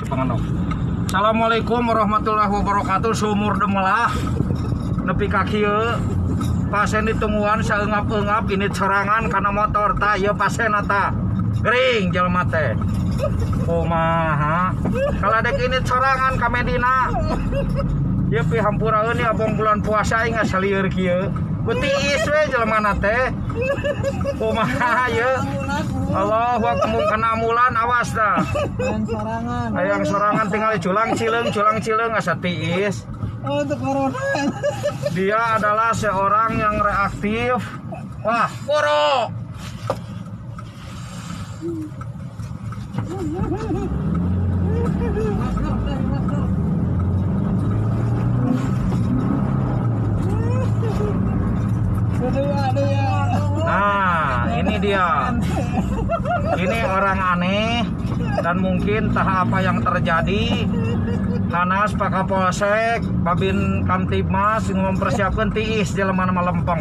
Pangendok. Assalamualaikum warahmatullahi wabarakatuh. Sumur demelah nepi ka kieu. Pasien ditungguan saeungap-eungap ini sorangan kana motor tah ieu pasien ta. Gering jelema teh. Kumaha? Kaladek ini sorangan ka Medina. Ieu pihampuraeun ieu abong bulan puasa aing salieur kieu. Ku tiis we jelema teh. Kumaha ieu? Allahu akbar kana amulan awas tah. Hayang sorangan. Hayang sorangan tinggal culang cileung asa tiis. Oh, untuk corona. Dia adalah seorang yang reaktif. Wah, boro. Nah, ini dia. Ini orang aneh dan mungkin entah apa yang terjadi. Hanas Pak Kapolsek, Babin Kamtibmas mempersiapkan tiis jelema lempeng.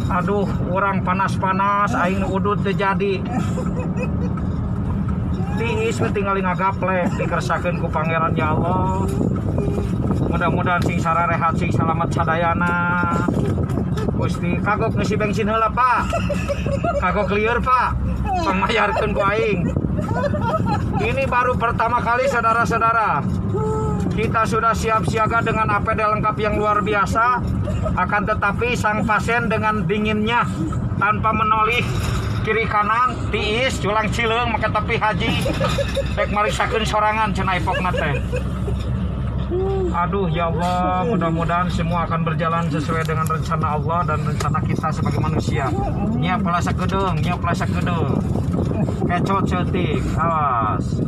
Aduh, orang panas-panas aing udut teu jadi. Tiis we tinggal ngagaplek dikersakeun ku pangeran ya Allah. Mudah-mudahan sing sararehat sing salamet sadayana. Gusti kagok ngisi bensin heula Pak. Kagok lieur Pak. Pangmayarkeun ku aing. Ini baru pertama kali saudara-saudara. Kita sudah siap siaga dengan APD lengkap yang luar biasa. Akan tetapi sang pasien dengan dinginnya tanpa menoleh kiri kanan, tiis, culang cileung make tepi haji. Rek mariksakeun sorangan cenah ipokna teh. Aduh ya Allah, mudah-mudahan semua akan berjalan sesuai dengan rencana Allah dan rencana kita sebagai manusia. Nya pelasa kedeung, nya pelasa kedeung. Kecot cetik, awas.